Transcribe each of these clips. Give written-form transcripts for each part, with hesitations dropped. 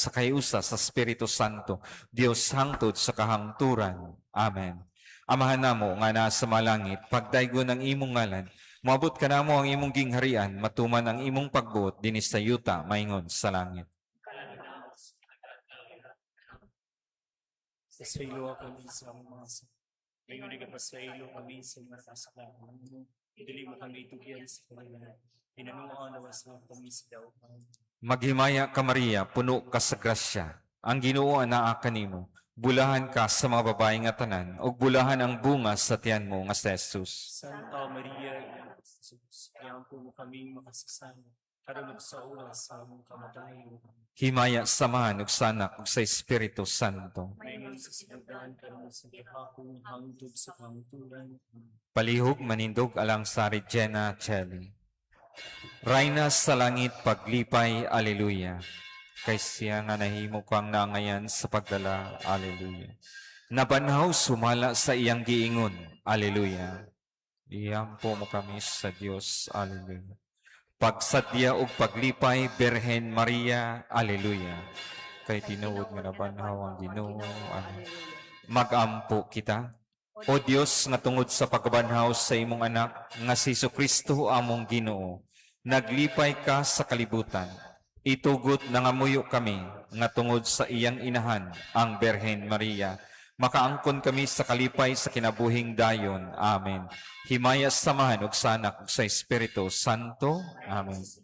Sa kayusa sa Espiritu Santo, Dios hangtod sa kahangturan. Amen. Amahan namo nga naa sa mga langit, pagdaygon ang imong ngalan, moabot kanamo ang imong gingharian, matuman ang imong pagbuot dinhi sa yuta maingon sa langit. Pasayloa kami sa among mga sala. Ingon nagapasaylo kami sa mga kasalanan namo. Dili mo kami tugyan sa kalingawan. Hinanuan luwasa kami sa dautan. Maghimaya ka, Maria, puno ka sa grasya. Ang Ginoo anaa kanimo. Bulahan ka sa mga babae nga tanan, ug bulahan ang bunga sa tiyan mo nga si Jesus. Santa Maria, Ina sa Diyos, iampo mo kaming makasasala, karon ug sa oras sa among kamatayon. Himaya sa Amahan ug sa Anak ug sa Espiritu Santo. Maingon sa sinugdan, karon sa gihapon, hangtod sa kahangturan. Palihog manindog alang sa Regina Caeli. Rayna sa langit paglipay, Alleluia. Kay siya nga nahimo kang naangayan sa pagdala, Alleluia. Nabanhaw sumala sa iyang giingon, Alleluia. Iampo mo kami sa Dios, Alleluia. Pagsadya ug paglipay, Birhen Maria, Alleluia. Kay tinuod nga nabanhaw ang Ginoo, Alleluia. Magampo kita. O Dios, nga tungod sa pagkabanhaw sa imong anak nga si Kristo among Ginoo, naglipay ka sa kalibutan. Itugot nangamuyo kami nga tungod sa iyang inahan, ang Birhen Maria, makaangkon kami sa kalipay sa kinabuhing dayon. Amen. Himaya sa Amahan ug sa Anak ug sa Espiritu Santo. Amen. Sa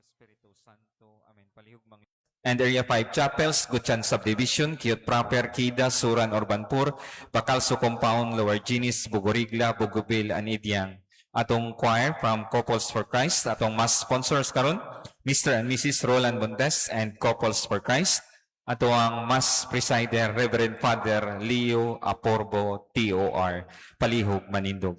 Espiritu Santo. Amen. Palihog mang and Area 5 Chapels, Gutian Subdivision, Kiot Proper, Kida, Suran, Orbanpur, Bacalso Compound, Lower Ginis, Bugorigla, Bugubil, and Idiang. Atong choir from Couples for Christ, atong mass sponsors karon, Mr. and Mrs. Roland Montes and Couples for Christ. Ato ang mass presider, Reverend Father Leo Aporbo, TOR. Palihog manindog.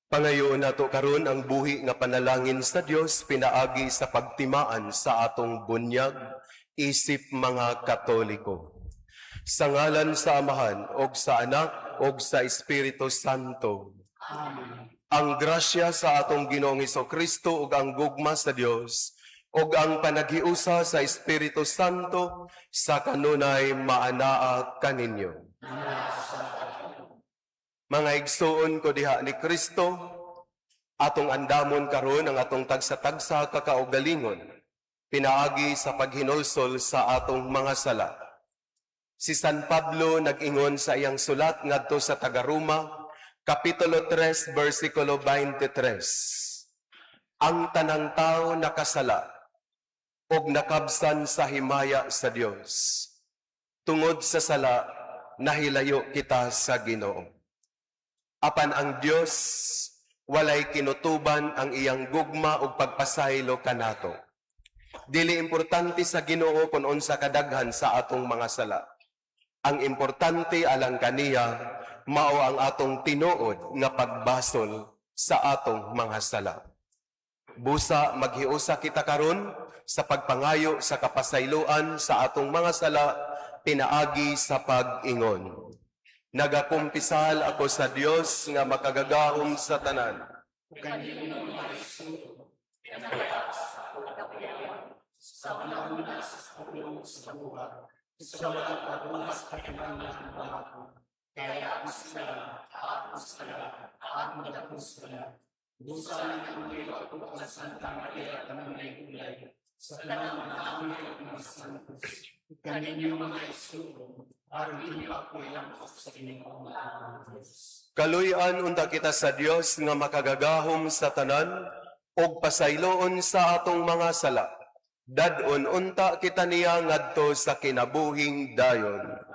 Pangayoon nato karon ang buhi nga panalangin sa Dios pinaagi sa pagtimaan sa atong bunyag isip mga Katoliko. Sa ngalan sa Amahan og sa Anak og sa Espiritu Santo. Amen. Ang grasya sa atong Ginoong Kristo ug ang gugma sa Dios ug ang panaghiusa sa Espiritu Santo sa kanunay maanaa kaninyo. Mga igsuon ko diha ni Kristo, atong andamon karon ang atong tagsa-tagsa kakaugalingon, pinaagi sa paghinulsol sa atong mga sala. Si San Pablo nag-ingon sa iyang sulat ngadto sa taga-Roma, Kapitulo 3, versikulo 23. Ang tanang tao nakasala ug nakabsan sa himaya sa Dios. Tungod sa sala, nahilayo kita sa Ginoo. Apan ang Dios walay kinutuban ang iyang gugma ug pagpasaylo kanato. Dili importante sa Ginoo kung unsa kadaghan sa atong mga sala. Ang importante alang kaniya mao ang atong tinuod nga pagbasol sa atong mga sala. Busa maghiusa kita karon sa pagpangayo sa kapasayloan sa atong mga sala pinaagi sa pag-ingon. Nagakumpisal ako sa Dios nga makagagahom sa tanan. Ug kaninyo mga igsuon, pinakita sa pagkabuhi, sa una-una sa pagpulong sa buhat, sa pagpabuhat sa kinahanglan ng kaya ako sala, ako sala, ako madakong sala. Busa ng iyo ako ang Santa Maria ang ulay, sa tanang mga anghel at mga santos, ug kaninyo mga igsuon, aron inyo ako ilamok sa inyong mga Diyos. Kaluy-an unta kita sa Dios nga makagagahom sa tanan ug pasayloon sa atong mga sala. Dad-on unta kita niya ngadto sa kinabuhing dayon.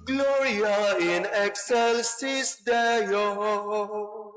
Gloria in excelsis Deo.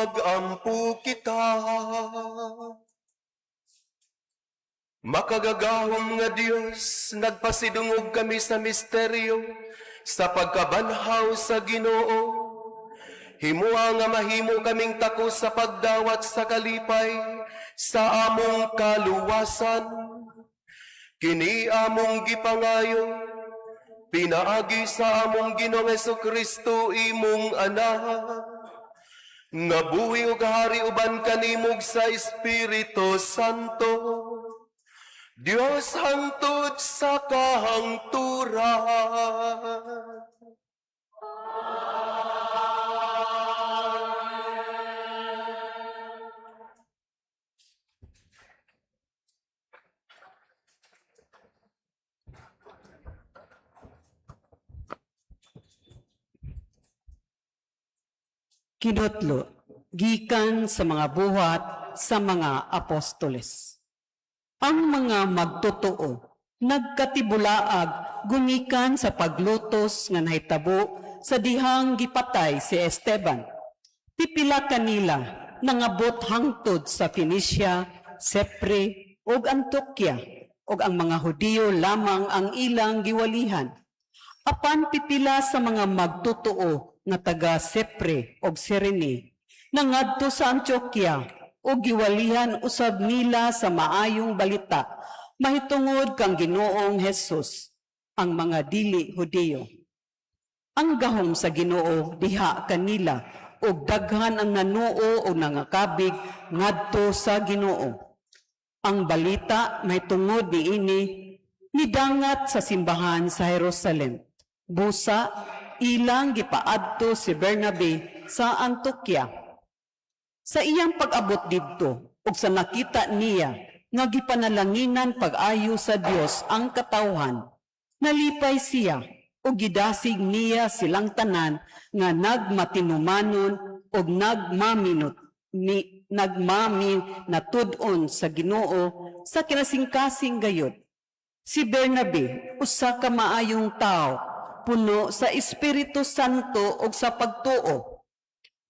Mag-ampo kita. Makagagahom nga Dios, nagpasidungog kami sa misteryo sa pagkabanhaw sa Ginoo. Himua nga mahimo kaming takos sa pagdawat sa kalipay sa among kaluwasan. Kini among gipangayo, pinaagi sa among Ginoong Kristo, imong Anak, nga buhi ug hari uban kanimo sa Espiritu Santo, Dios hangtod sa kahangturan. Kinotlo, gikan sa mga Buhat sa mga Apostoles. Ang mga magtotoo nagkatibulaag gumikan sa paglutos nga nahitabo sa dihang gipatay si Esteban. Pipila kanila nangabot hangtod sa Phoenicia, Sepre ug Antioquia, ug ang mga Hudiyo lamang ang ilang giwalihan. Apan pipila sa mga magtotoo nga taga Sepre ug Sirene nangadto sa Antioquia ug giwalihan usab nila sa maayong balita mahitungod kang Ginoong Hesus ang mga dili Hudiyo. Ang gahom sa Ginoo diha kanila ug daghan ang nanuo o nangakabig ngadto sa Ginoo. Ang balita mahitungod niini nidangat sa simbahan sa Jerusalem. Busa ilang gipaadto si Bernabe sa Antioquia. Sa iyang pag-abot didto ug sa nakita niya nga gipanalanginan pag-ayo sa Dios ang katawhan, nalipay siya ug gidasig niya silang tanan nga nagmatinumanon ug nagmaminot ni nagmami natud-on sa Ginoo sa kinasingkasing gayod. Si Bernabe, usa ka maayong tawo, puno sa Espiritu Santo ug sa pagtuo.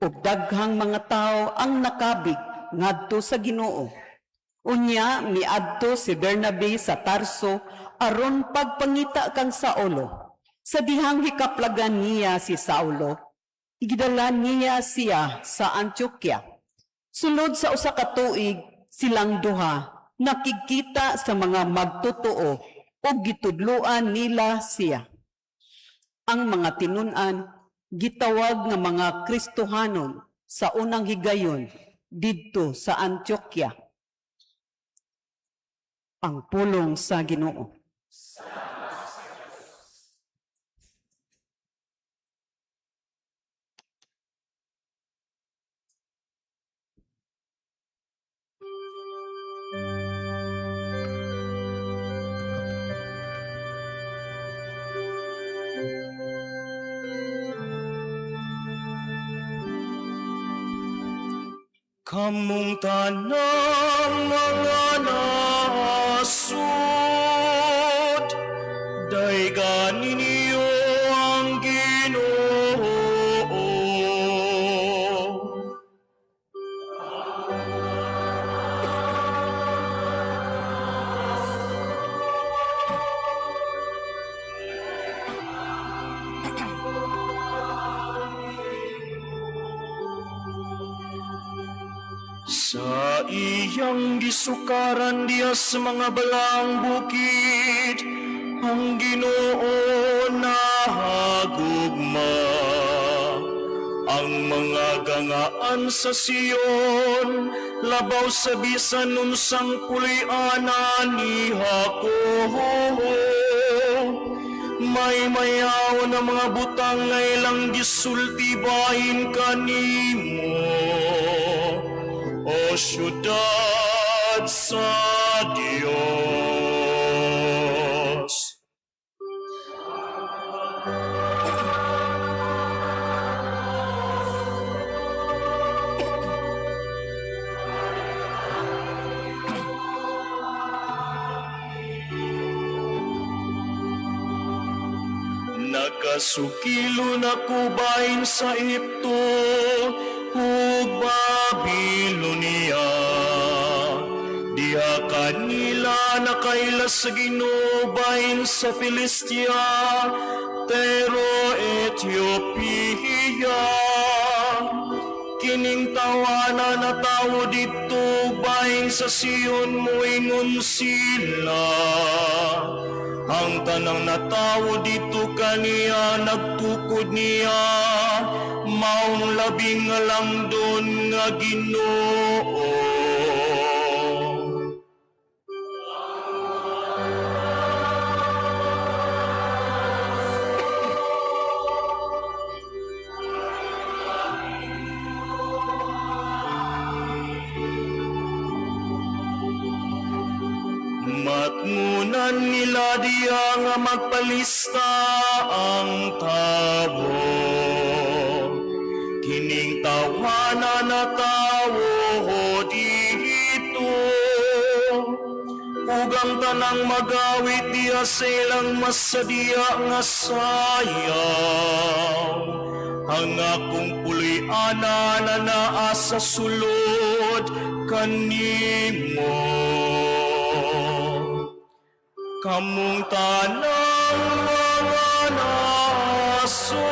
Ug daghang mga tawo ang nakabig ngadto sa Ginoo. Unya miadto si Bernabe sa Tarso aron pagpangita kang Saulo. Sa dihang hikaplagan niya si Saulo, gidala niya siya sa Antioquia. Sulod sa usa ka tuig, silang duha nakikita sa mga magtotoo ug gitudloan nila siya. Ang mga tinun-an gitawag nga mga Kristohanon sa unang higayon didto sa Antioquia. Ang pulong sa Ginoo. Kamong tanang mga nasud, daygan ninyo ang Ginoo. Sa iyang gisukaran diya sa mga balang bukid, ang Ginoo nahagugma. Ang mga gangaan sa Sion, labaw sa bisan unsang pulianan ni Jacob. May mayaw na mga butang nga ilang gisulti bahin kanimo, o syudad sa Dios. Nakasukilo na kubain sa Ehipto, ug Babilonia. Diha kanila nakaila sa Ginoo bahin sa Filistia, pero Ethiopia. Kining tawana na tawo dito bahin sa Sion, moingon sila. Ang tanang natawo dito kaniya nagtukod niya, maong labing nga langdon nga Ginoo. Matngunan nila diya nga magpalista ang tawo. Kining tawana na tawo dito. Ug ang tanang magawit diya sa ilang masadya nga sayaw. Ang akong puloy-anan na naa sa sulod kanimo. Kamong tanang mga nasod,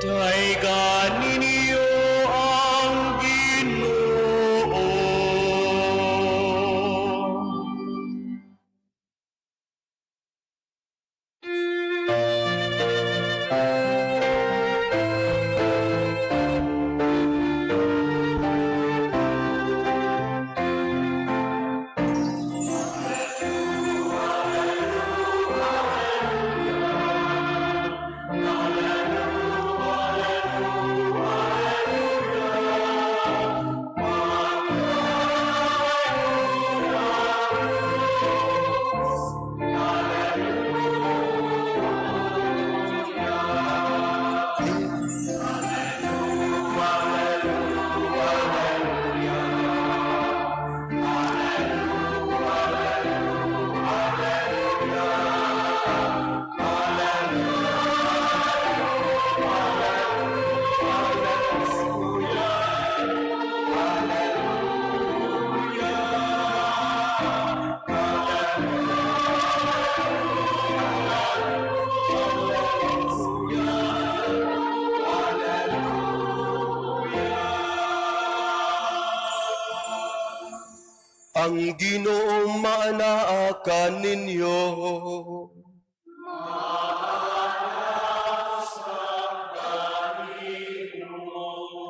daygan ninyo ang Ginoo. Ang Ginoo maanaa kaninyo.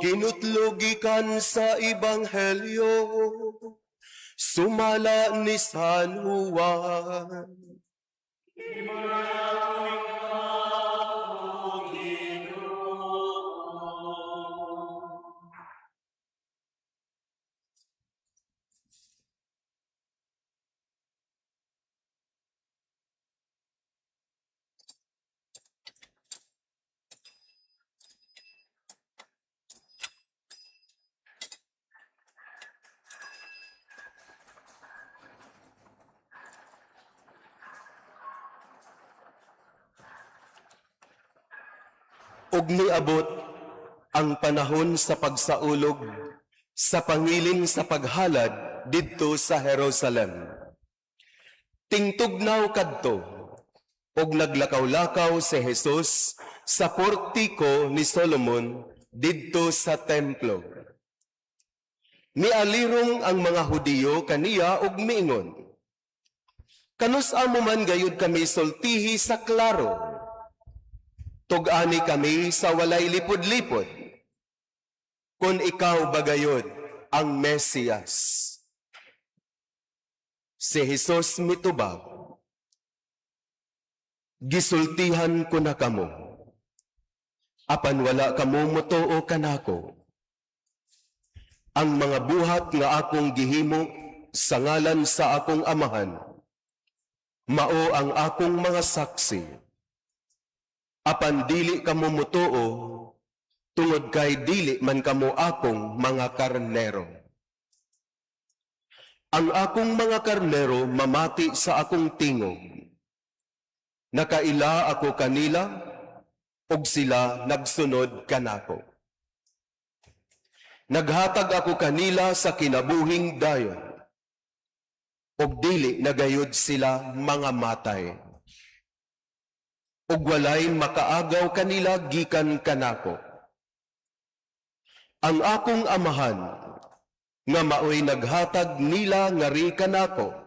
Kinutlo gikan sa Ebanghelyo sumala ni San Juan. Ug niabot ang panahon sa pagsaulog sa pangilin sa paghalad didto sa Jerusalem. Tingtugnaw kadto ug naglakaw-lakaw si Jesus sa portiko ni Solomon didto sa templo. Mialirong ang mga Hudiyo kaniya ug miingon, "Kanus-a mo man gayud kami sultihi sa klaro? Tug-ani kami sa walay lipod-lipod. Kung ikaw ba gayud ang Mesiyas?" Si Jesus mitubag, "Gisultihan ko na kamo, apan wala kamo motuo kanako. Ang mga buhat nga akong gihimo sa ngalan sa akong Amahan, mao ang akong mga saksi. Apan dili kamo motuo tungod kay dili man kamo akong mga karnero. Ang akong mga karnero mamati sa akong tingog. Nakaila ako kanila, ug sila nagsunod kanako. Naghatag ako kanila sa kinabuhing dayon, ug dili na gayud sila mga matay. Ug walay makaagaw kanila gikan kanako. Ang akong Amahan nga maoy naghatag nila ngari kanako,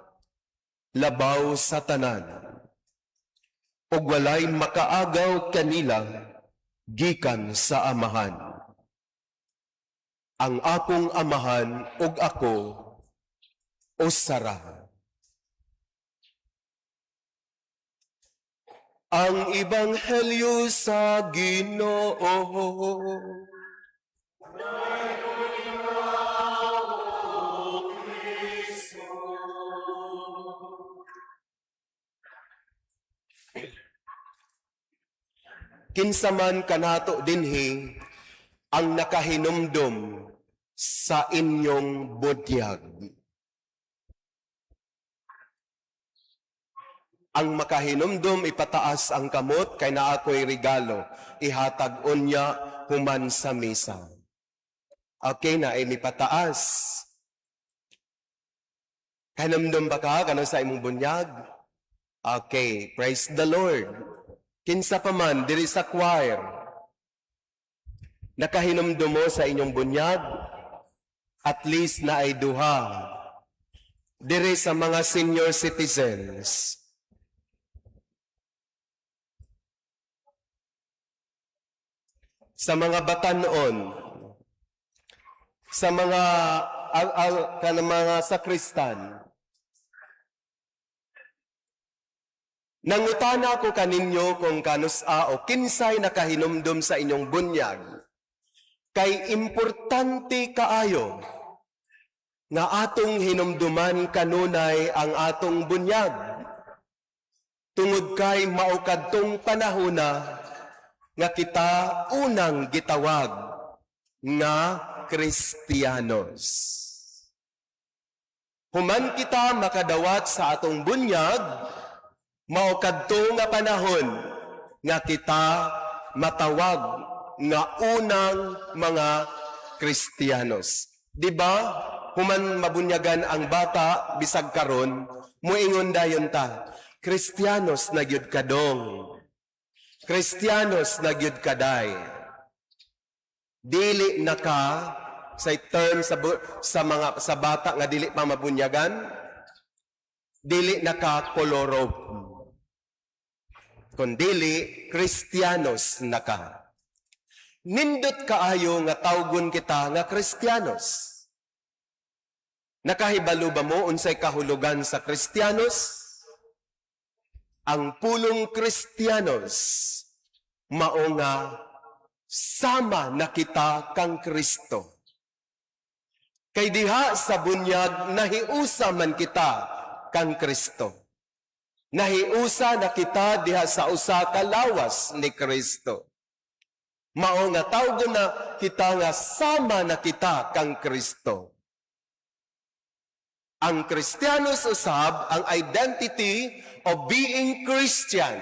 labaw sa tanan. Ug walay makaagaw kanila gikan sa Amahan. Ang akong Amahan ug ako usa ra. Ang Ebanghelyo sa Ginoo. Kinsa man kanato dinhi ang nakahinumdum sa inyong budyag? Ang makahinumdum, ipataas ang kamot kay naa ko'y regalo ihatag unya human sa misa. Okay na ay mipataas. Kahinumdum ba ka kanon sa imong bunyag? Okay, praise the Lord. Kinsa pa man diri sa choir, nakahinumdum mo sa inyong bunyag? At least na ay duha. Diri sa mga senior citizens, sa mga batanon, sa mga al, al, kanang mga sakristan. Nangutana ko kaninyo kung kanus-a o kinsay nakahinumdum sa inyong bunyag. Kay importante kaayo nga atong hinumduman kanunay ang atong bunyag. Tungod kay mao kadtong panahona nga kita unang gitawag nga Kristiyanos. Human kita makadawat sa atong bunyag, mao kadto nga panahon nga kita matawag nga unang mga Kristiyanos. Di ba? Human mabunyagan ang bata bisag karon, muingon dayon ta, "Kristiyanos na gyud kadong. Kristiyanos na gyud kaday." Dili na ka sa term sa mga sa bata nga dili pa mabunyagan, dili na ka kolorob. Kun dili, Kristiyanos na ka. Nindot kaayo nga tawgon kita nga Kristiyanos. Nakahibalo ba mo unsay kahulugan sa Kristiyanos? Ang pulong Kristiyanos mao nga sama na kita kang Kristo. Kay diha sa bunyag nahiusa man kita kang Kristo. Nahiusa na kita diha sa usa ka lawas ni Kristo. Mao nga tawgon na kita nga sama na kita kang Kristo. Ang Kristiyanos usab, ang identity of being Christian,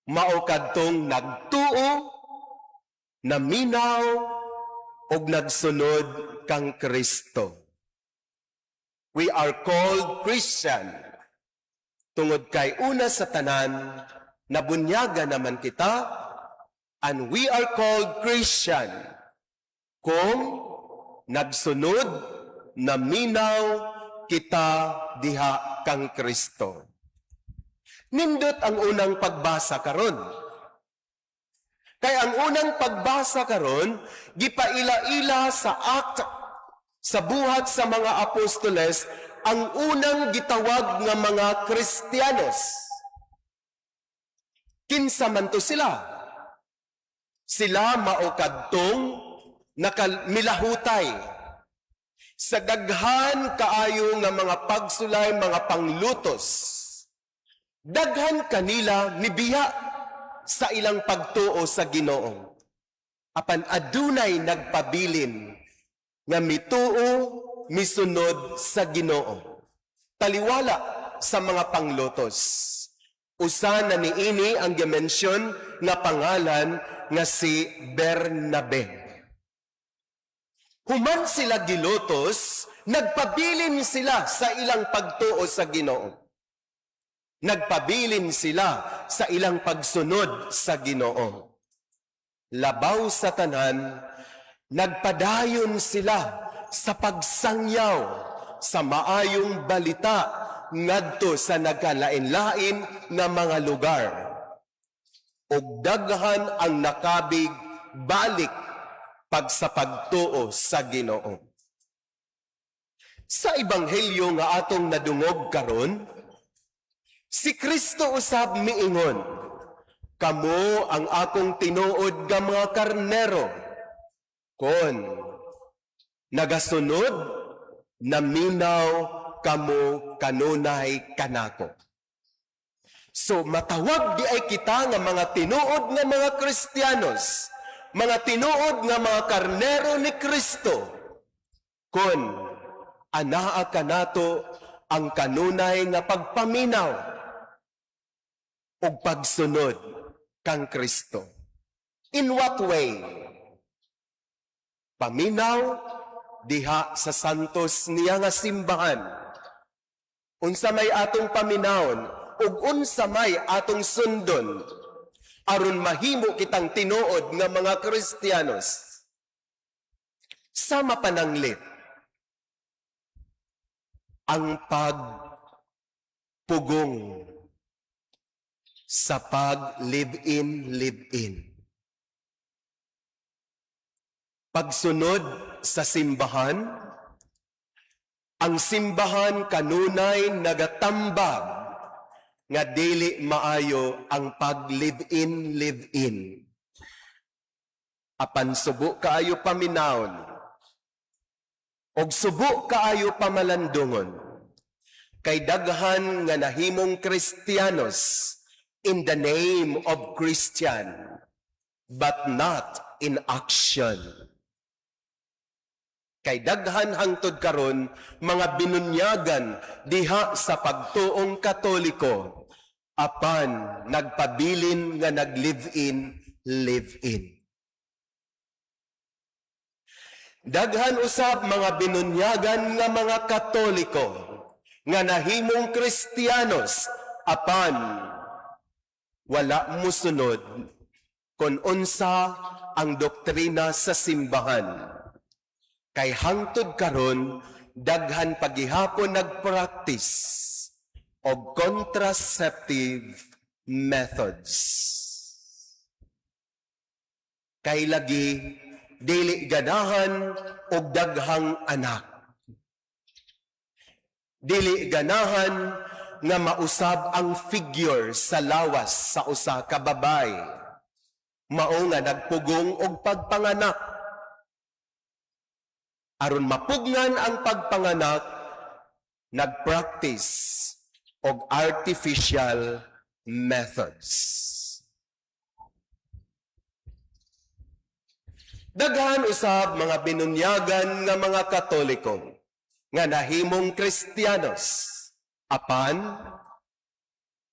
mao kadtong nagtuo, naminaw, ug nagsunod kang Kristo. We are called Christian tungod kay una sa tanan, nabunyaga naman kita, and we are called Christian kung nagsunod, naminaw kita diha kang Kristo. Nindot ang unang pagbasa karon. Kay ang unang pagbasa karon gipaila-ila sa Act sa Buhat sa mga Apostoles ang unang gitawag nga mga Kristiyanos. Kinsa man to sila? Sila mao kadtong nakamilahutay sa daghan kaayo nga mga pagsulay, mga panglutos. Daghan kanila mibiya sa ilang pagtuo sa Ginoo. Apan adunay nagpabilin nga mituo, misunod sa Ginoo. Taliwala sa mga panglutos. Usa na niini ang gimensyon nga pangalan nga si Bernabe. Human sila gilutos, nagpabilin sila sa ilang pagtuo sa Ginoo. Nagpabilin sila sa ilang pagsunod sa Ginoo. Labaw sa tanan, nagpadayon sila sa pagsangyaw sa maayong balita ngadto sa nagkalain-lain nga mga lugar. Ug daghan ang nakabig balik pag sa pagtuo sa Ginoo. Sa ebanghelyo nga atong nadungog karon, si Kristo usab miingon, "Kamo ang akong tinuod nga mga karnero. Kon nagasunod, naminaw kamo kanunay kanako." So matawag diay kita nga mga tinuod nga mga Kristiyanos, mga tinuod nga mga karnero ni Kristo, kon anaa kanato ang kanunay nga pagpaminaw ug pagsunod kang Kristo. In what way? Paminaw diha sa santos niya nga simbahan. Unsa may atong paminawon ug unsa may atong sundon aron mahimo kitang tinuod nga mga Kristiyanos? Sama pananglit ang pagpugong sa pag live-in, live-in. Pagsunod sa simbahan, ang simbahan kanunay nagatambag nga dili maayo ang pag live-in, live-in. Apan subo kaayo paminawon og subo kaayo pamalandungon kay daghan nga nahimong Kristiyanos in the name of Christian but not in action. Kay daghan hangtod karon mga binunyagan diha sa pagtuong Katoliko apan nagpabilin nga nag-live-in, live-in. Daghan usab mga binunyagan nga mga Katoliko nga nahimong Kristiyanos apan wala musunod kon unsa ang doktrina sa simbahan. Kay hangtod karon daghan pagihapon nagpractice og contraceptive methods. Kay lagi dili ganahan og daghang anak. Dili ganahan nga mausab ang figure sa lawas sa usa ka babay. Mao nga nagpugong og pagpanganak. Aron mapugnan ang pagpanganak, nagpractice og artificial methods. Daghan usab mga binunyagan nga mga Katoliko nga nahimong Kristiyanos apan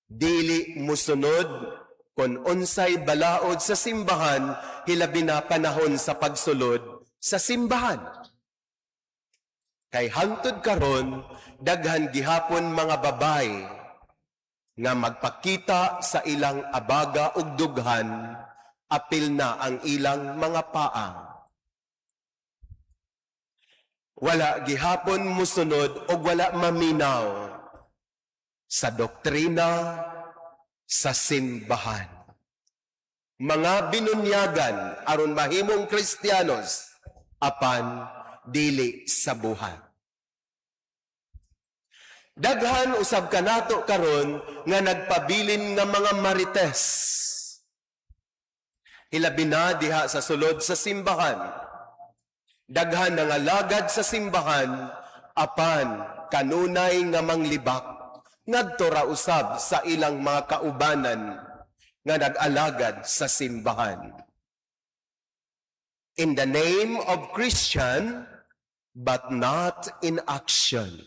dili musunod kon unsay balaod sa simbahan, hilabi na panahon sa pagsulod sa simbahan. Kay hangtod karon daghan gihapon mga babay nga magpakita sa ilang abaga ug dughan, apil na ang ilang mga paa. Wala gihapon musunod og wala maminaw sa doktrina sa simbahan. Mga binunyagan aron mahimong Kristiyanos apan dili sa buhat. Daghan usab kanato karon nga nagpabilin nga mga marites. Hilabi na diha sa sulod sa simbahan. Daghan nangalagad sa simbahan apan kanunay nga manglibak ngadto ra usab sa ilang mga kaubanan nga nag-alagad sa simbahan. In the name of Christian, but not in action.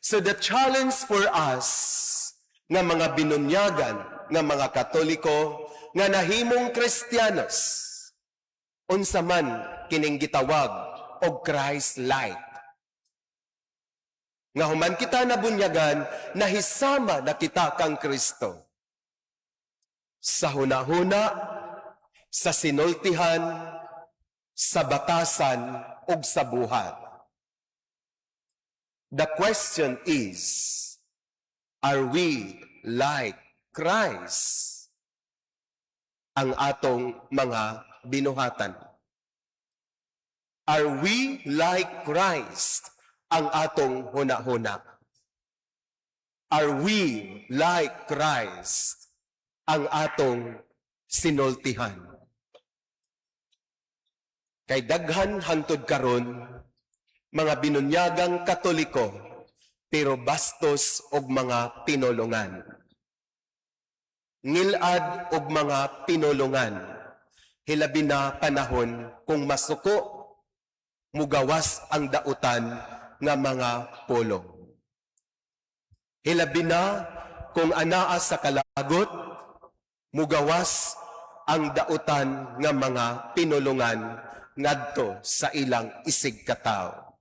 So the challenge for us nga mga binunyagan, nga mga Katoliko, nga nahimong Kristiyanos, Unsa man kining gitawag og Christ-like? Nga human kita nabunyagan, nahisama na kita kang Kristo. Sa hunahuna, sa sinultihan, sa batasan, ug sa buhat. The question is, are we like Christ? Ang atong mga binuhatan. Are we like Christ? Ang atong huna-huna. Are we like Christ? Ang atong sinultihan. Kay daghan hangtod karon mga binunyagang Katoliko pero bastos og mga pinulungan. Ngilad og mga pinulungan. Hilabi na panahon kung masuko, mugawas ang dautan nga mga pulong. Hilabi na kung anaa sa kalagot, mugawas ang dautan nga mga pinulungan ngadto sa ilang isig katawo.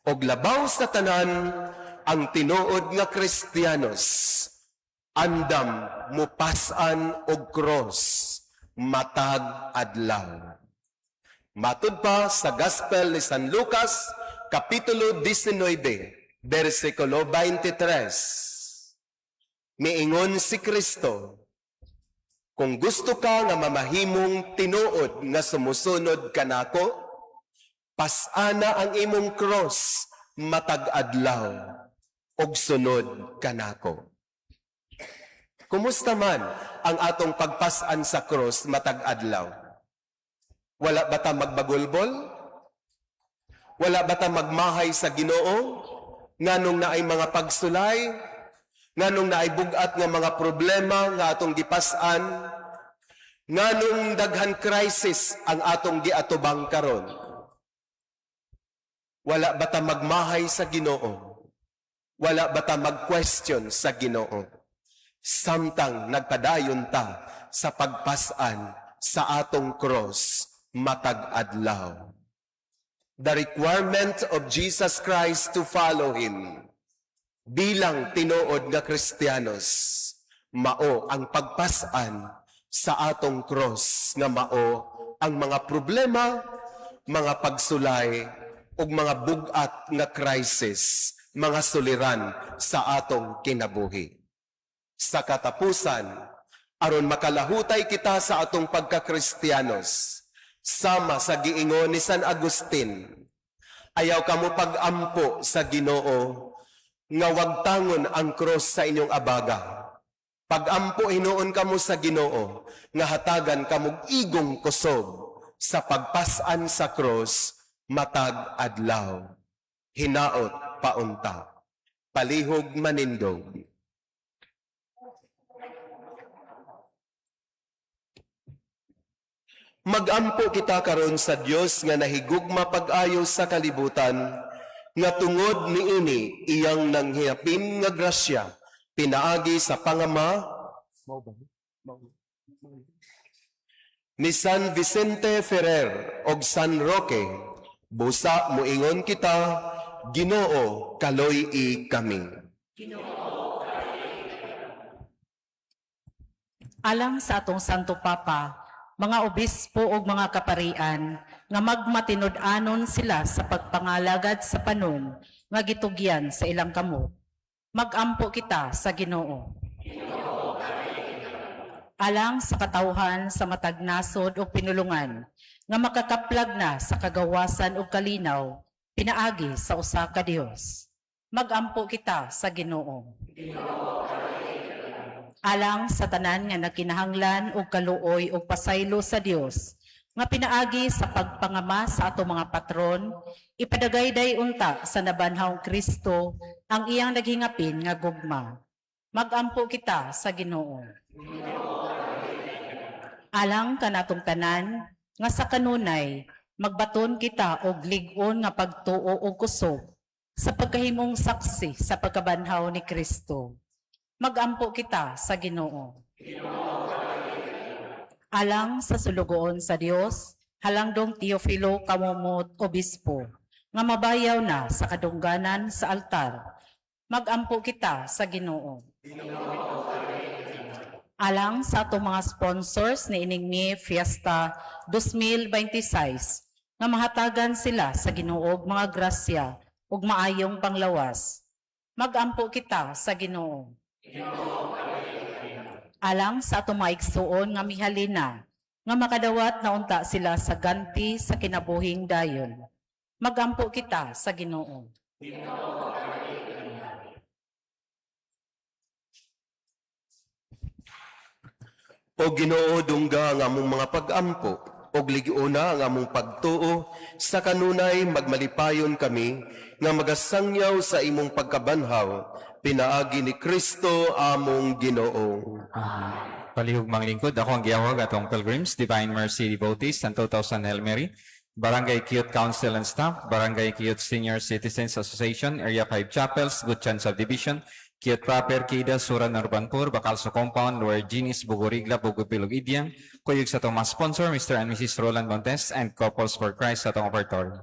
Og labaw sa tanan, ang tinuod nga Kristiyanos, andam mupas-an og cross matag adlaw. Matud pa sa Gospel ni San Lucas, Kapitulo 19, versikulo 23. Miingon si Kristo, "Kung gusto ka nga mamahimong tinuod nga sumusunod kanako, pasana ang imong cross matag adlaw ug sunod kanako." Kumusta man ang atong pagpasan sa cross matag adlaw? Wala ba ta magbagulbol? Wala ba ta magmahay sa Ginoo? Nganong naay mga pagsulay? Nganong naay bugat nga mga problema nga atong gipas-an? Nganong daghan crisis ang atong giatubang karon? Wala ba ta magmahay sa Ginoo? Wala ba ta mag-question sa Ginoo? Samtang nagpadayon ta sa pagpasan sa atong cross matag adlaw. The requirement of Jesus Christ to follow Him bilang tinuod nga Kristiyanos, mao ang pagpasan sa atong cross nga mao ang mga problema, mga pagsulay, ug mga bugat nga crisis, mga suliran sa atong kinabuhi. Sa katapusan, aron makalahutay kita sa atong pagkakristiyanos, sama sa giingon ni San Agustin, "Ayaw kamo pag-ampo sa Ginoo nga wagtangon ang cross sa inyong abaga. Pag-ampo hinuon kamo sa Ginoo nga hatagan kamog igong kusog sa pagpasan sa cross matag adlaw." Hinaot paunta. Palihog manindog. Magampo kita karon sa Dios nga nahigugma pag-ayo sa kalibutan, nga tungod niini iyang nanghiyapin nga grasya pinaagi sa pangama ni San Vicente Ferrer og San Roque. Busa moingon kita, Ginoo, kaloy-i kami. Alang sa atong Santo Papa, mga obispo ug mga kaparian nga magmatinud-anon sila sa pagpangalagad sa panon nga gitugyan sa ilang kamot. Magampo kita sa Ginoo. Alang sa katawhan sa matag nasod ug pinulungan nga makakaplag na sa kagawasan ug kalinaw pinaagi sa usa ka Dios. Magampo kita sa Ginoo. Alang sa tanan nga nagkinahanglan og kaluoy ug pasaylo sa Dios nga pinaagi sa pagpangama sa ato mga patron, ipadagayday unta sa nabanhawng Kristo ang iyang naghingapin nga gugma. Magampo kita sa Ginoo. Alang kanatong tanan nga sa kanunay magbaton kita og lig-on nga pagtuo ug kusog sa pagkahimong saksi sa pagkabanhaw ni Kristo. Magampo kita sa Ginoo. Alang sa sulugoon sa Dios, halangdong Teofilo Kamumot Obispo, nga mabayaw na sa kadungganan sa altar. Magampo kita sa Ginoo. Alang sa atong mga sponsors ni ining Mi Fiesta 2026 nga mahatagan sila sa Ginoo og mga grasya ug maayong panglawas. Magampo kita sa Ginoo. Alang sa atong mga igsuon nga mihalina nga makadawat na unta sila sa ganti sa kinabuhing dayon. Magampo kita sa Ginoo. O Ginoo, dungga ang among mga pag-ampo, og ligiuna ang among pagtuo, sa kanunay magmalipayon kami, nga magasangyaw sa imong pagkabanhaw, pinaagi ni Kristo among Ginoo. Palihog manglingkod, ako ang giyawag atong Pilgrims, Divine Mercy Devotees, Santo Tausan Hail Mary, Barangay Cute Council and Staff, Barangay Cute Senior Citizens Association, Area 5 Chapels, Good Chance Subdivision, Cute Proper, Kida, Suran, Urbanpur, Bacalso Compound, Lower Ginis, Bugurigla, Bugupilog, Idyang, Kuyog sa itong mga sponsor, Mr. and Mrs. Roland Montes, and Couples for Christ sa itong operatory.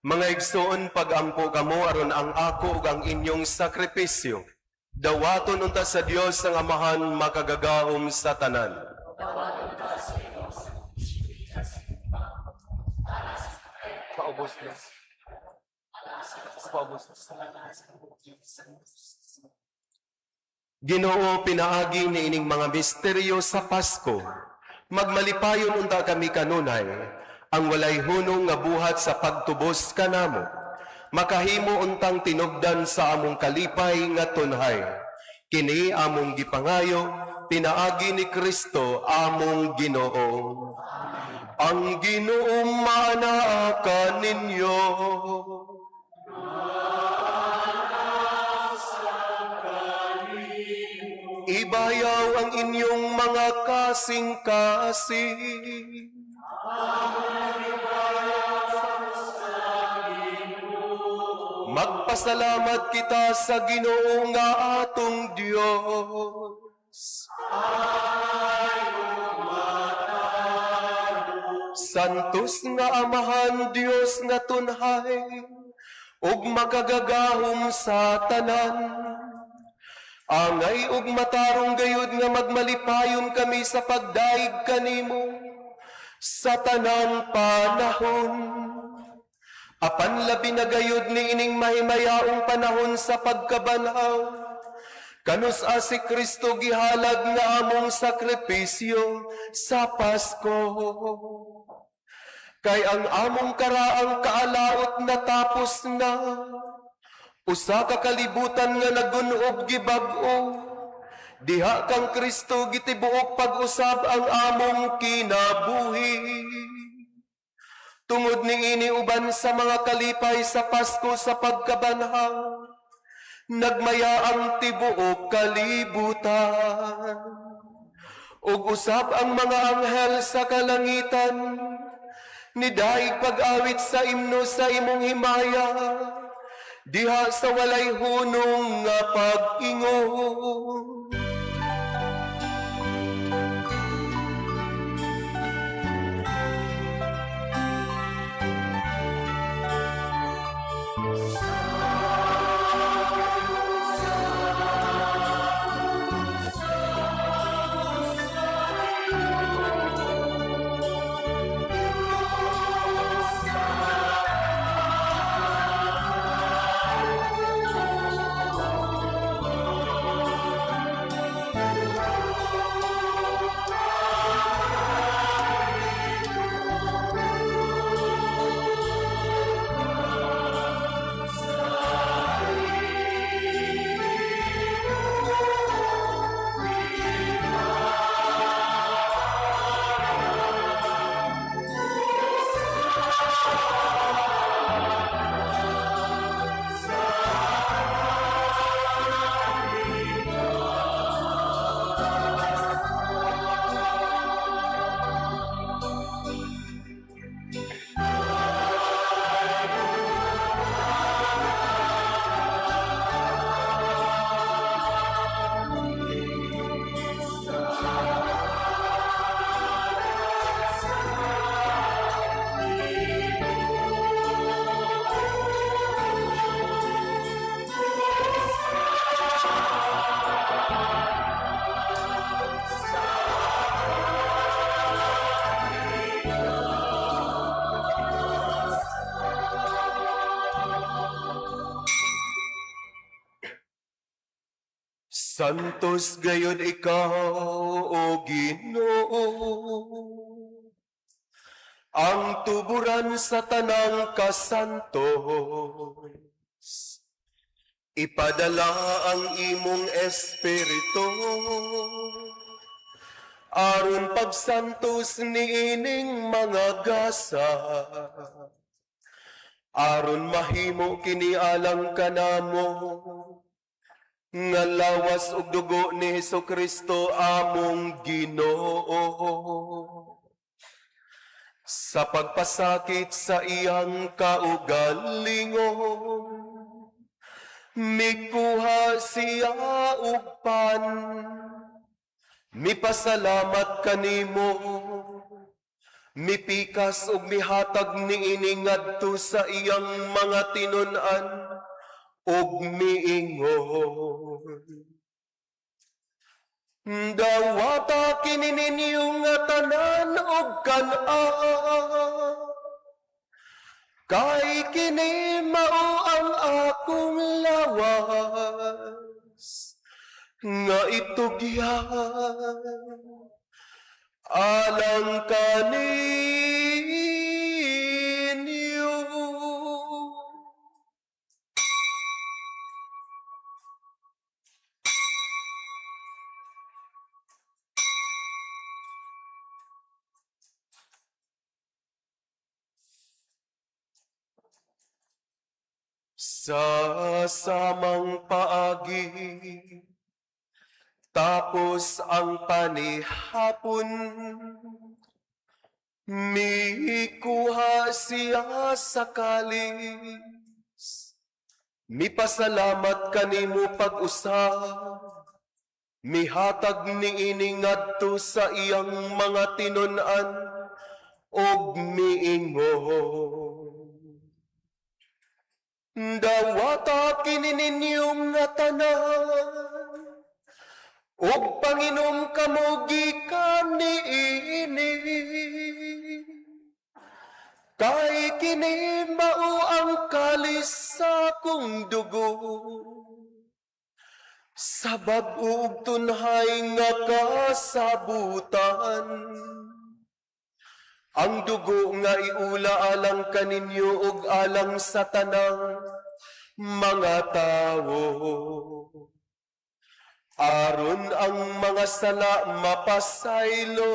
Mga igsoon, pag-ampo kamo aron ang ako ug ang inyong sakripisyo. Dawaton unta sa Dios ang Amahan makagagahom sa tanan. Paubos na. Paubos na. Ginoo, pinaagi niining mga misteryo sa Pasko. Magmalipayon unta kami kanunay ang walay hunong nga buhat sa pagtubos kanamo. Makahimo untang tinubdan sa among kalipay nga tunhay. Kini among gipangayo, pinaagi ni Kristo among Ginoo. Ang Ginoo maanaa kaninyo. Ibayaw ang inyong mga kasing-kasing. Magpasalamat kita sa Ginoo nga atong Dios. Santos nga Amahan Dios nga tunhay ug makagagahom sa tanan. Angay ug matarong gayud nga magmalipayon kami sa pagdaig kanimo sa tanang panahon. Apan labi na gayud niining mahimayaong panahon sa pagkabanhaw. Kanus-a si Kristo gihalag nga among sakripisyo sa Pasko. Kay ang among karaang kaalaot natapos na. Usa ka kalibutan nga nagunob gibag-o. Diha kang Kristo gitibuok pag-usab ang among kinabuhi. Tungod niini uban sa mga kalipay sa Pasko sa pagkabanhaw, nagmaya ang tibuok kalibutan. Ug usab ang mga anghel sa kalangitan, nidaig pag-awit sa imno sa imong himaya, diha sa walay hunong nga pag-ingon. Santos gayud ikaw, O Ginoo. Ang tuburan sa tanang kasantos. Ipadala ang imong espiritu aron pagsantos niining mga gasa aron mahimo kini alang kanamo nga lawas ug dugo ni Hesukristo among Ginoo sa pagpasakit sa iyang kaugalingon, mikuha siya og pan, mipasalamat kanimo, mipikas ug mihatag niini ngadto sa iyang mga tinun-an ug miingon. Dawata kini ninyo nga tanan og kan-a, kay kini mao ang akong lawas nga itugyan alang kaninyo. Sa samang paagi, tapos ang panihapon, mikuha siya sa kalis. Mipasalamat kanimo pag-usab, mihatag niini ngadto sa iyang mga tinun-an og miingon: "Dawata kini ninyo nga tanan, ug panginom kamo gikan niini. Kay kini mao ang kalis sa akong dugo, sa bag-o ug tunhay nga kasabutan. Ang dugo nga iula alang kaninyo ug alang sa tanang mga tawo, aron ang mga sala mapasaylo.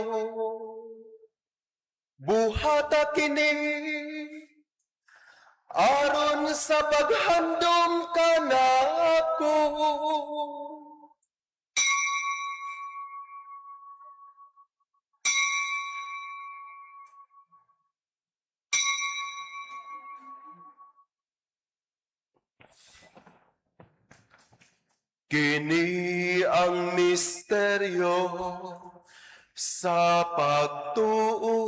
Buhata kini aron sa paghandom kanako." Kini ang misteryo sa pagtuo.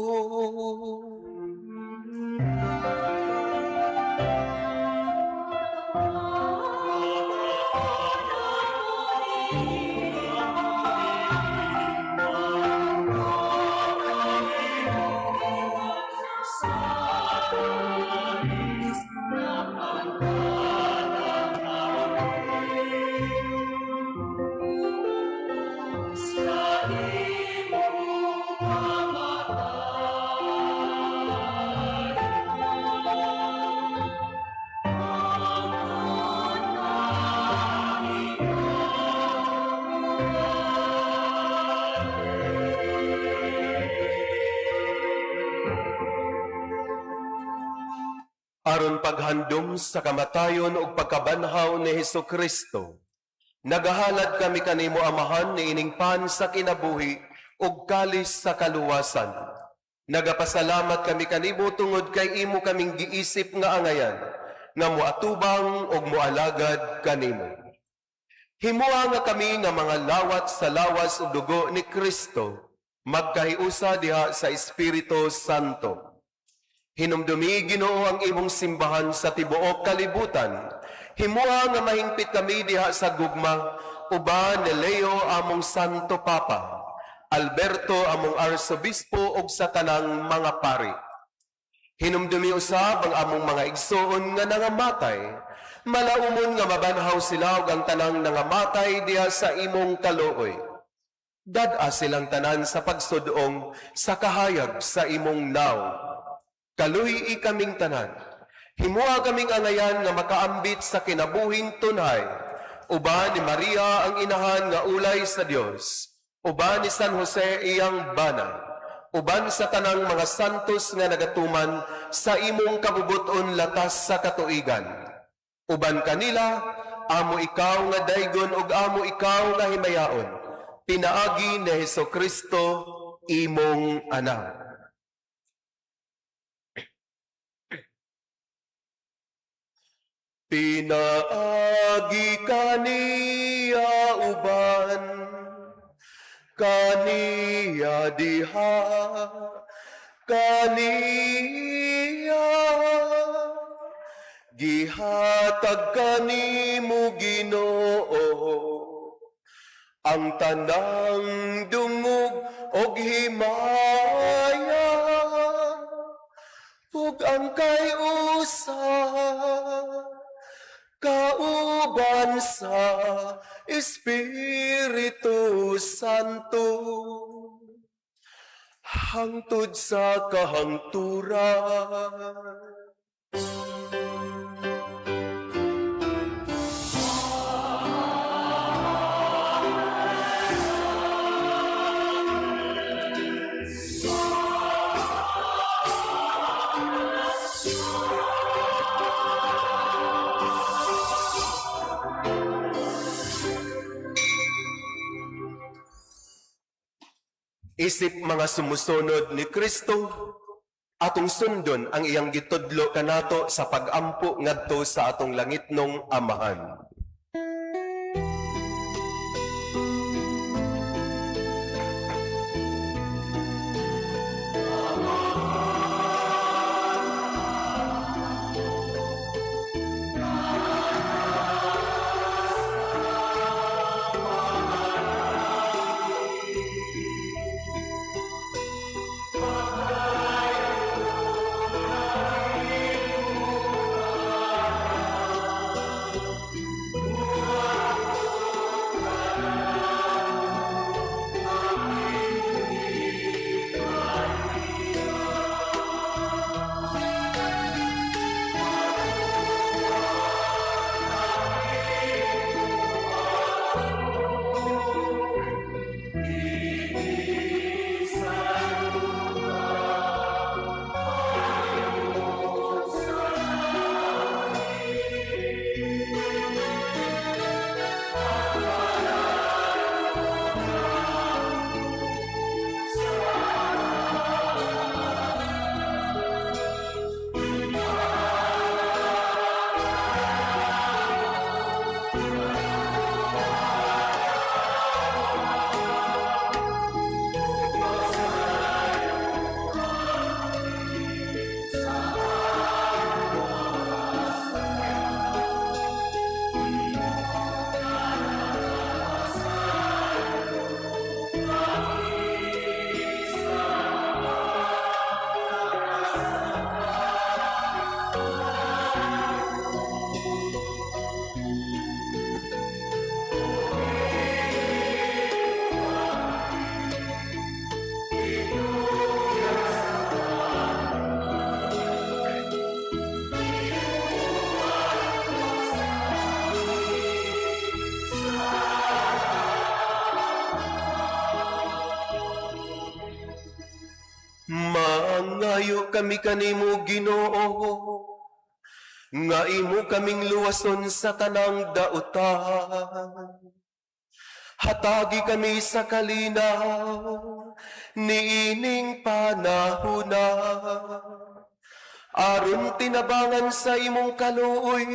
Aron paghandom sa kamatayon ug pagkabanhaw ni Hesus Kristo, nagahalad kami kanimo, Amahan, niining pan sa kinabuhi ug kalis sa kaluwasan. Nagapasalamat kami kanimo tungod kay imo kaming giisip nga angayan nga moatubang ug moalagad kanimo. Himua nga kami nga mga lawat sa lawas ug dugo ni Kristo magkahiusa diha sa Espiritu Santo. Hinumdumi, Ginoo, ang imong simbahan sa tibuok kalibutan. Himua nga mahingpit kami diha sa gugma uban ni Leo among Santo Papa, Alberto among Arsobispo ug sa tanang mga pari. Hinumdumi usab ang among mga igsoon nga nangamatay. Malaumon nga mabanhaw sila ug ang tanang nangamatay diha sa imong kaluoy. Dad-a silang tanan sa pagsudong sa kahayag sa imong nawong. Kaluy-i kaming tanan. Himua kaming angayan nga makaambit sa kinabuhing tunhay. Uban ni Maria ang inahan nga ulay sa Dios. Uban ni San Jose iyang bana. Uban sa tanang mga santos nga nagatuman sa imong kabubuton latas sa katuigan. Uban kanila, amo ikaw nga daygon ug amo ikaw nga himayaon. Pinaagi ni Hesus Kristo, imong anak. Pinaagi kaniya uban kaniya diha kaniya, gihatag kanimo, Ginoo, Ang tanang dungog og himaya ug ang kay-usa kauban sa Espiritu Santo hangtod sa kahangturan. Isip mga sumusunod ni Kristo, atong sundon ang iyang gitudlo kanato sa pagampo ngadto sa atong langitnong Amahan. Mangayo kami kanimo, Ginoo, nga imo kaming luwason sa tanang dautan. Hatagi kami sa kalinaw niining panahuna, aron tinabangan sa imong kaluoy,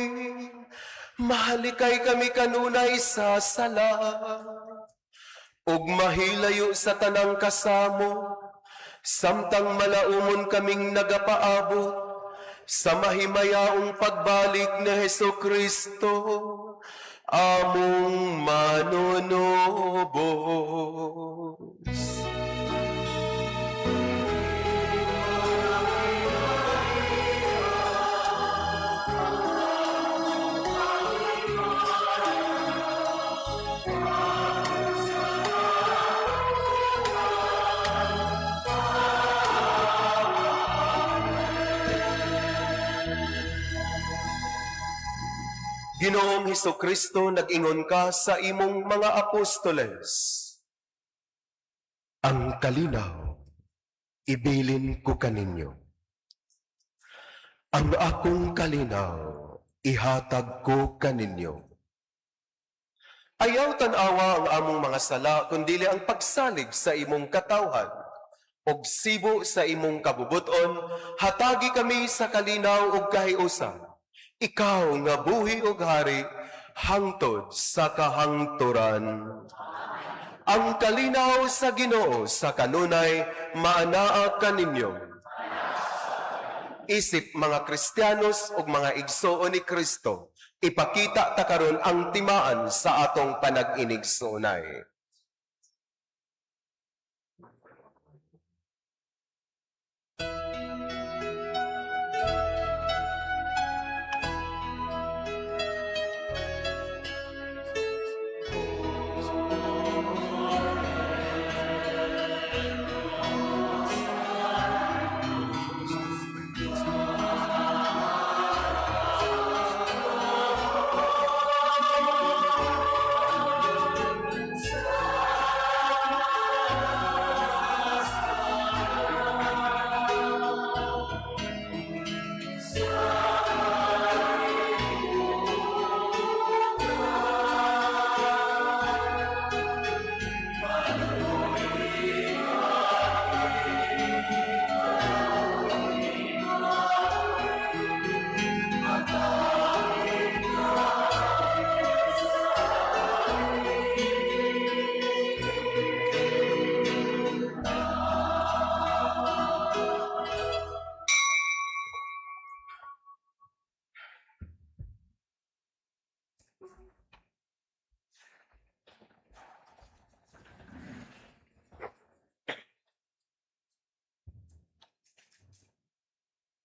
mahalikay kami kanunay sa sala ug mahilayo sa tanang kasamo, samtang malaumon kaming nagapaabot sa mahimayaong pagbalik ni Heso Kristo, among manunubos. Ginoong Heso Kristo, nag-ingon ka sa imong mga apostoles, "Ang kalinaw, ibilin ko kaninyo. Ang akong kalinaw, ihatag ko kaninyo. Ayaw tan-awa ang among mga sala, kundili ang pagsalig sa imong katawhan. Og sibo sa imong kabubuton, hatagi kami sa kalinaw ug kahiusan. Ikaw nga buhi ug hari hangtod sa kahangturan." Ang kalinaw sa Ginoo sa kanunay maanaa kaninyo. Isip mga Kristiyanos ug mga igsoon ni Kristo, ipakita ta karon ang timaan sa atong panag-inigsoonay.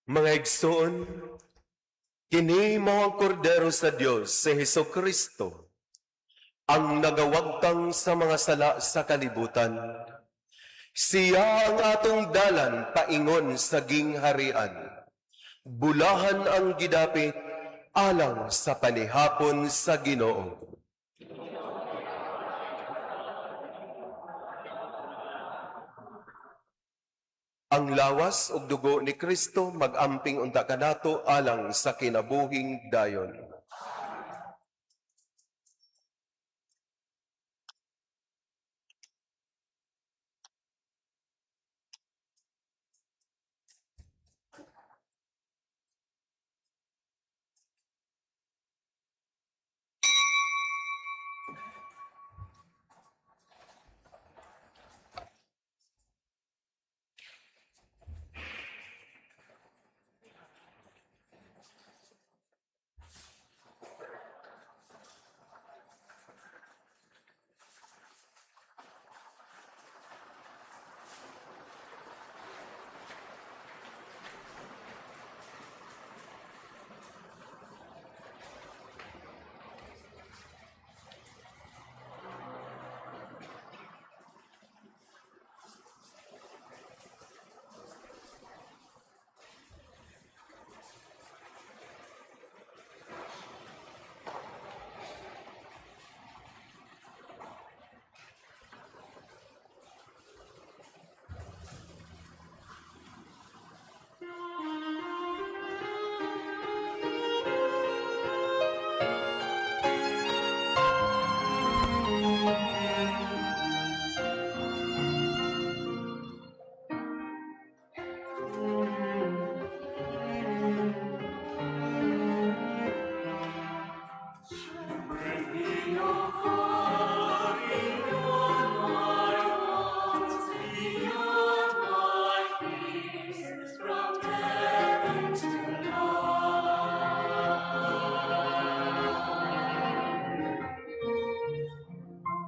Mga igsoon, kini mao ang kordero sa Dios, si Hesus Kristo, ang nagawagtang sa mga sala sa kalibutan. Siya ang atong dalan paingon sa gingharian. Bulahan ang gidapit alang sa panihapon sa Ginoo. Ang lawas ug dugo ni Kristo mag-amping unta kanato alang sa kinabuhing dayon.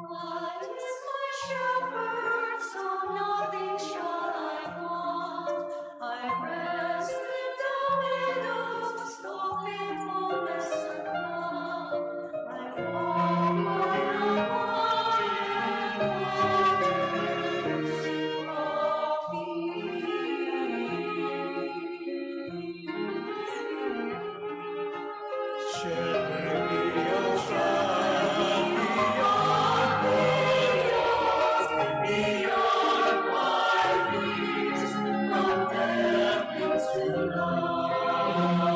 God is my shepherd, so nothing shall I want. I rest in the meadows, of faithfulness and love. I walk by the quiet waters of peace. Shepherd me, O God, Beyond my fears, from death into life.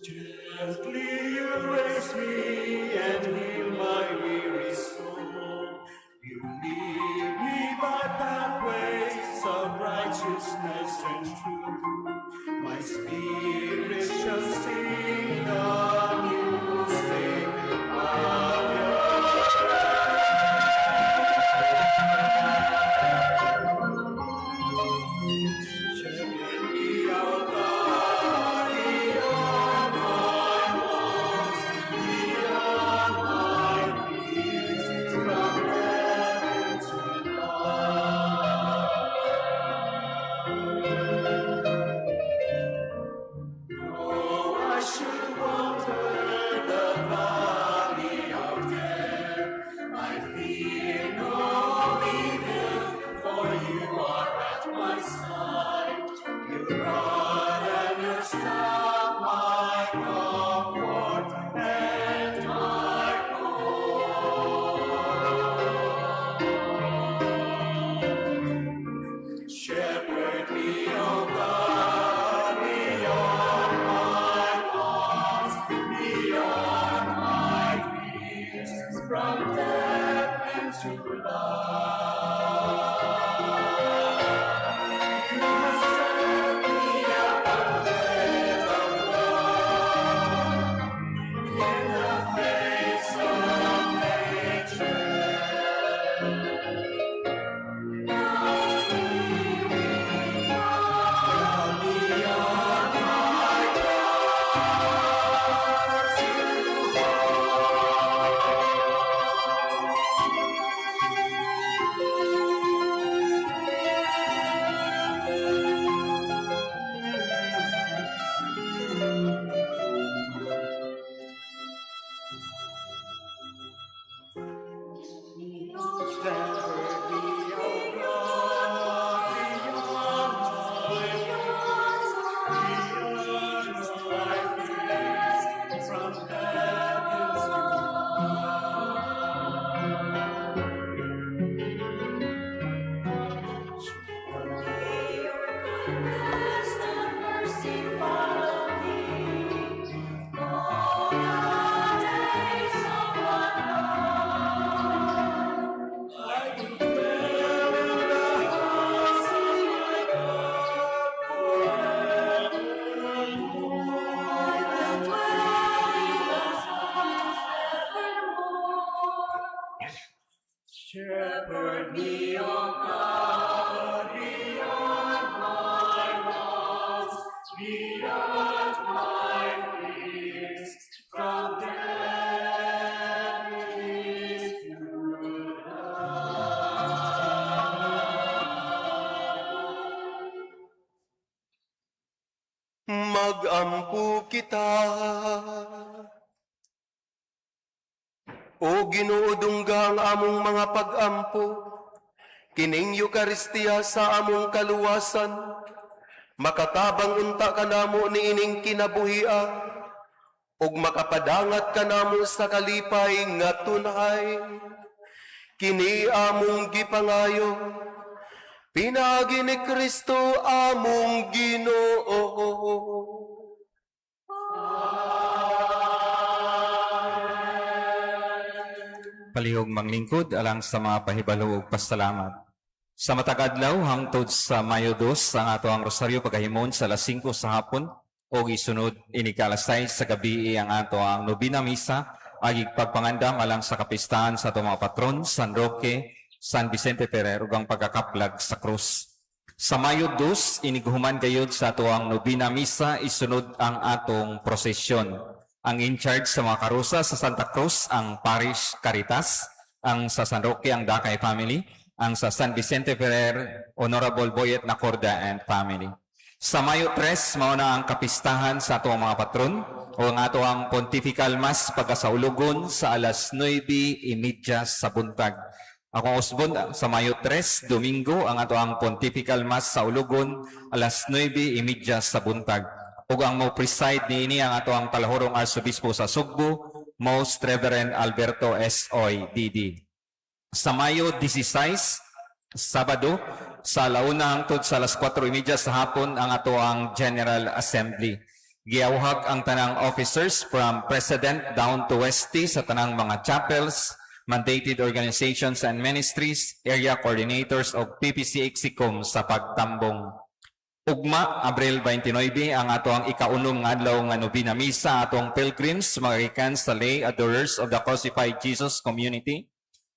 Gently you raise me and heal my weary soul. You lead me by pathways of righteousness and truth. My spirit shall sing the music of your Shepherd me, O God, beyond my wants, beyond my fears, from death into life. Though I should wander the valley of death, I fear no evil, for you are at my side. Your rod and your staff, my comfort and my hope. Shepherd me, O God, beyond my wants, beyond my fears, from death into life. You have set me upon bed of love in the face of hatred. Guide me with love. Beyond my powers to Shepherd me, O God, beyond my wants, beyond my fears, from death into life. Magampo kita. O Ginoo, dungga ang among mga pagampo. Kining Eukaristiya sa among kaluwasan. Makatabang unta kanamo niining kinabuhia ug makapadangat kanamo sa kalipay nga tunhay. Kini among gipangayo pinaagi ni Kristo among Ginoo. Palihog manglingkod alang sa mga pahibalo ug pasalamat. Sa matag adlaw hangtod sa Mayo 2 ang ato ang rosaryo pagahimon sa alas 5 sa hapon ug isunod inig alas 6 sa gabi ang ato ang nobina misa agig pagpangandam alang sa kapistahan sa atong mga patron San Roque, San Vicente Ferrer ug ang pagkakaplag sa krus. Sa Mayo 2, inighuman gayud sa ato ang nobina misa, isunod ang atong prosesyon. Ang in charge sa mga karusa sa Santa Cruz ang Parish Caritas, ang sa San Roque ang Dakay Family, ang sa San Vicente Ferrer, Honorable Boyet Nacorda and Family. Sa Mayo 3, mao na ang kapistahan sa atong mga patron o ang ato ang Pontifical Mass pagkasaulugon sa alas 9:30 sa buntag. Akong usbon sa Mayo 3, Domingo, ang ato ang Pontifical Mass sa Ulugon, alas 9:30 sa buntag. Ug ang mo preside niini ang ato ang talahurong Arsobispo sa Sugbo, Most Reverend Alberto S. Oy, DD. Sa Mayo 16, Sabado, sa launa hangtod sa alas 4:30 sa hapon ang ato ang General Assembly. Giawhag ang tanang officers from President down to Westy sa tanang mga chapels, mandated organizations and ministries, area coordinators of PPC Execom sa pagtambong. Ugma, Abril 29, ang ato ang ikaunom nga adlaw nga nobina misa atong pilgrims magikan sa Lay Adorers of the Crucified Jesus Community,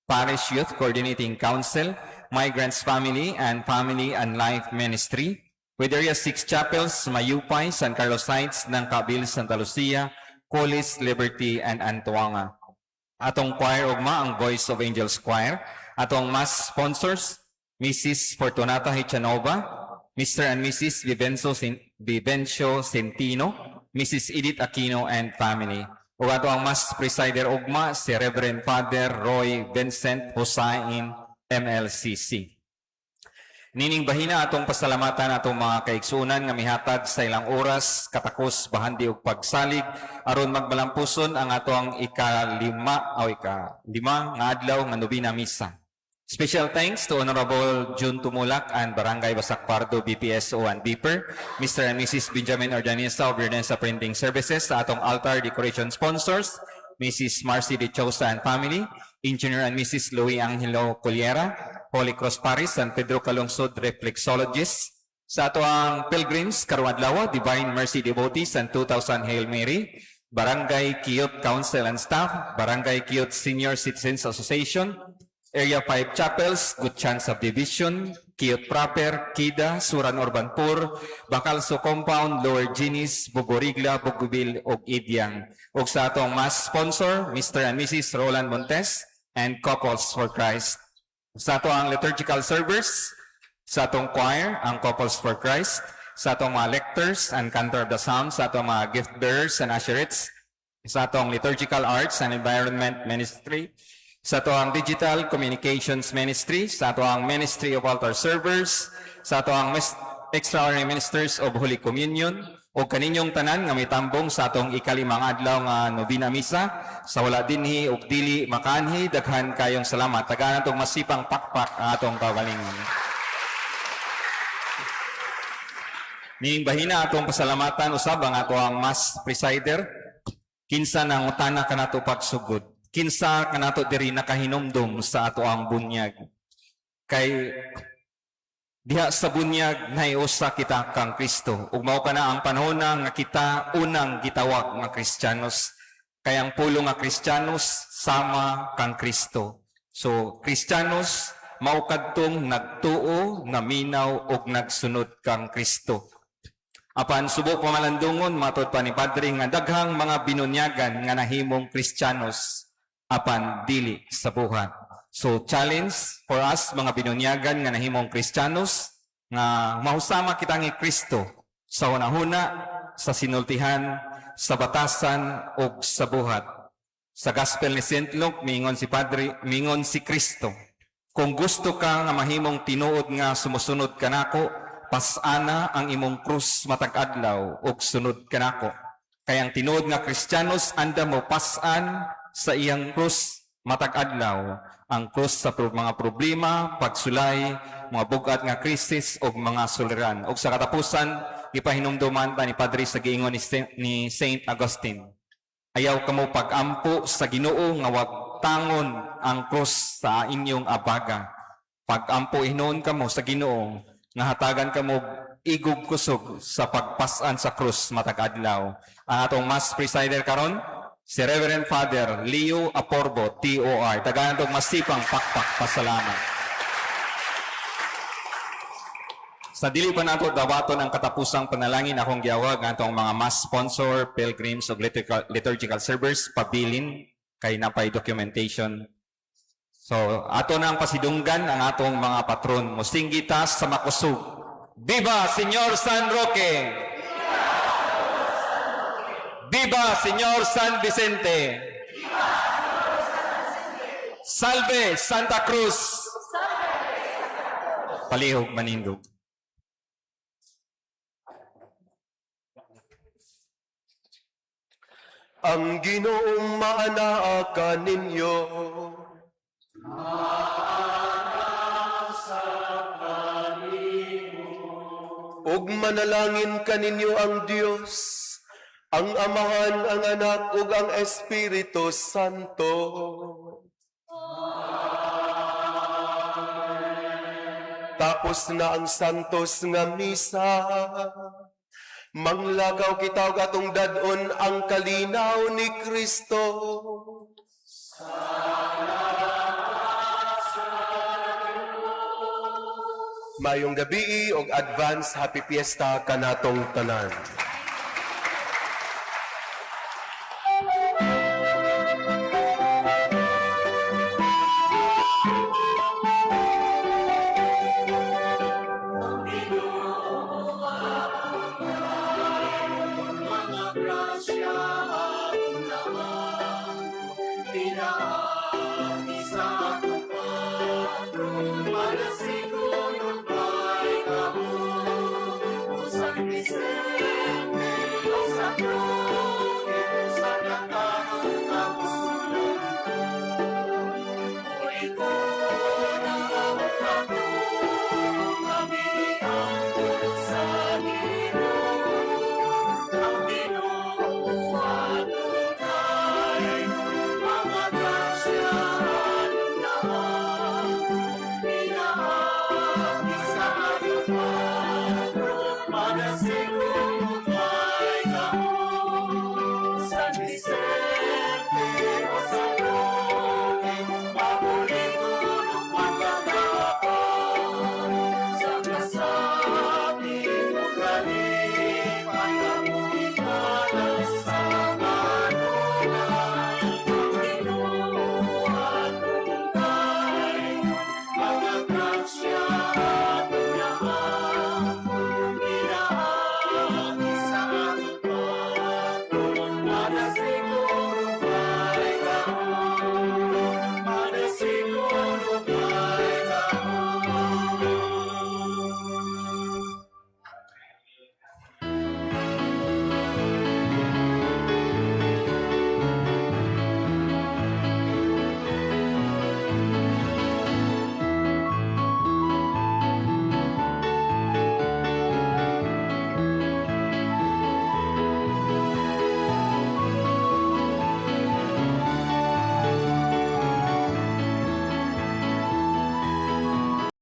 Parish Youth Coordinating Council, Migrants Family and Family and Life Ministry, with Area 6 Chapels, Mayupay, San Carlos Heights, Nangkabil, Santa Lucia, Colis, Liberty, and Antuanga. Atong choir ugma ang Voice of Angels Choir. Atong mass sponsors, Mrs. Fortunata Hichanova, Mr. and Mrs. Vivencio Centino, Mrs. Edith Aquino and family. Ug ato ang mass presider ugma si Reverend Father Roy Vincent Hussain, MLCC. Nining bahina atong pasalamatan atong mga kaigsunan nga mihatag sa ilang oras, katakos, bahandi ug pagsalig aron magmalampuson ang ato ang ikalima o ikalima nga adlaw nga nobina misa. Special thanks to Honorable June Tumulak and Barangay Basak Pardo BPSO and BPER, Mr. and Mrs. Benjamin Ordanisa of Ordanisa Printing Services, sa atong altar decoration sponsors, Mrs. Marcy De Chosa and family, Engineer and Mrs. Louis Angelo Coliera, Holy Cross Parish, San Pedro Calungsod Reflexologists, sa ato ang Pilgrims, karong adlaw, Divine Mercy Devotees and 2000 Hail Mary, Barangay Kiyot Council and Staff, Barangay Kiyot Senior Citizens Association, Area 5 Chapels, Gutyan Subdivision, Kiyot Proper, Kida, Suran Urbanpur, Bacalso Compound, Lower Ginis, Bugorigla, Bugubil, ug Idyang. Ug sa atong mass sponsor, Mr. and Mrs. Roland Montes and Couples for Christ. Sa ato ang liturgical servers, sa atong choir, ang Couples for Christ, sa atong mga lectors and cantor of the Psalms, sa atong mga gift bearers and usherates, sa atong liturgical arts and environment ministry, sa ato ang digital communications ministry, sa ato ang ministry of altar servers, sa ato ang extraordinary ministers of Holy Communion, o kaninyong tanan nga mitambong sa atong ikalimang adlaw nga nobina misa, sa wala dinhi ug dili makaanhi, daghan kayong salamat. Tagaan atong masipang pakpak ang atong kaugalingon. Ning bahina atong pasalamatan usab ang ato ang mass presider, kinsa nangutana kanato pagsugod, kinsa kanato diri nakahinumdum sa ato ang bunyag. Kay diha sa bunyag naiusa kita kang Kristo ug mao kana ang panahon nga kita unang gitawag nga Kristiyanos. Kay ang pulong nga Kristiyanos sama kang Kristo. So, Kristiyanos, mao kadtong nagtuo, naminaw ug nagsunod kang Kristo. Apan subo pamalandungon matod pa ni Padre nga daghang mga binunyagan nga nahimong Kristiyanos apan dili sa buhat. So challenge for us mga binunyagan nga nahimong Kristiyanos nga mahusama kita ni Kristo sa hunahuna, sa sinultihan, sa batasan ug sa buhat. Sa Gospel ni St. Luke, mingon si Padre, mingon si Kristo: "Kung gusto ka nga mahimong tinuod nga sumusunod kanako, pasana ang imong krus matag adlaw ug sunod kanako." Kay ang tinuod nga Kristiyanos andam mo pasan sa iyang krus matag adlaw, ang krus sa mga problema, pagsulay, mga bugat nga krisis ug mga suliran. Ug sa katapusan, gipahinumduman ta ni Padre sa giingon ni Saint Augustine: "Ayaw kamo pag-ampo sa Ginoo nga wag tangon ang krus sa inyong abaga. Pag-ampo hinuon kamo sa Ginoo nga hatagan kamo igog kusog sa pagpasan sa krus matag adlaw." Ang atong mass presider karon si Reverend Father Leo Aporbo, TOR. Tagaan og masipang pakpak pasalamat. Sa dili pa nato dawaton ang katapusang panalangin, akong giawag ang atong mga mass sponsor, pilgrims ug liturgical servers pabilin kay napay documentation. So, ato na ang pasidunggan ang atong mga patron. Musinggi ta sa makusog. Viva Señor San Roque! Viva Señor San Vicente! Salve Santa Cruz! Palihog manindog. Ang Ginoong maanaa kaninyo. Ug manalangin kaninyo ang Dios, ang Amahan, ang Anak, ug ang Espiritu Santo. Tapos na ang santos nga misa. Manglakaw kita og atong dad-on ang kalinaw ni Kristo. Mayong gabi og advance happy fiesta kanatong tanan. Mga grasya at naman,